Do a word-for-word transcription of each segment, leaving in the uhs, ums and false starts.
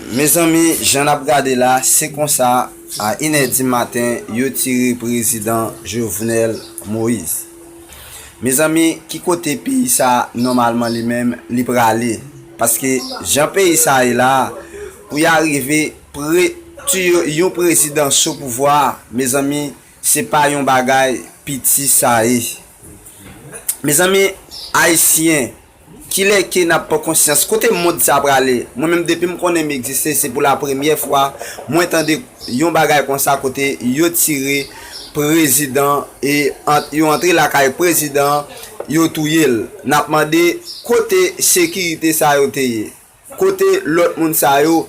Mezanmi, jan n ap gade la, se konsa, a inè di maten, yo tire prezidan Jovenel Moïse. Mezanmi, ki kote peyi sa nòmalman li menm li prale? Paske jan peyi sa ye la, pou y arive pre, tiye yon prezidan sou pouvwa, mezanmi, se pa yon bagay piti sa ye. Mezanmi, ayisyen, kilè ke n ap pran konsyans? Kote mond sa prale? Mwen menm, depi m konnen m egziste, se pou la premyè fwa mwen tande yon bagay konsa kote yo tire prezidan e ant, yo antre lakay prezidan, yo touye l. N ap mande kote sekirite sa yo te ye? Kote lòt moun sa yo?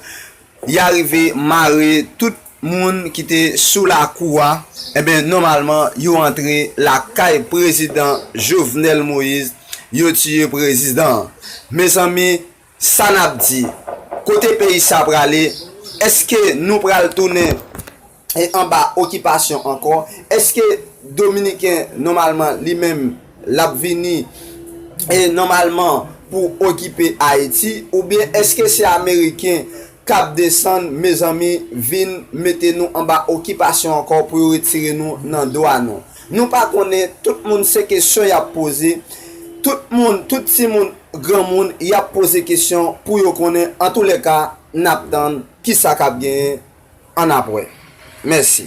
Y arive mare tout moun ki te sou lakou a. Enben, nòmalman, yo antre lakay prezidan Jovenel Moïse, yo tiye prezidan an. Mezanmi, sa n ap di? Kote peyi sa prale? Èske nou pral tounen e anba okipasyon ankò? Èske Dominiken, nòmalman, li menm, l ap vini e nòmalman pou okipe Ayiti? Oubyen èske se Ameriken k ap desann, mezanmi, vin mete nou anba okipasyon ankò pou yo retire nou nan dwa nou? Nou pa konnen, tout moun se kesyon y ap poze. Tout moun, tout timoun, granmoun, y ap poze kesyon pou yo konnen. Antoulèka, n ap tann kisa k ap genyen annapre. Mèsi.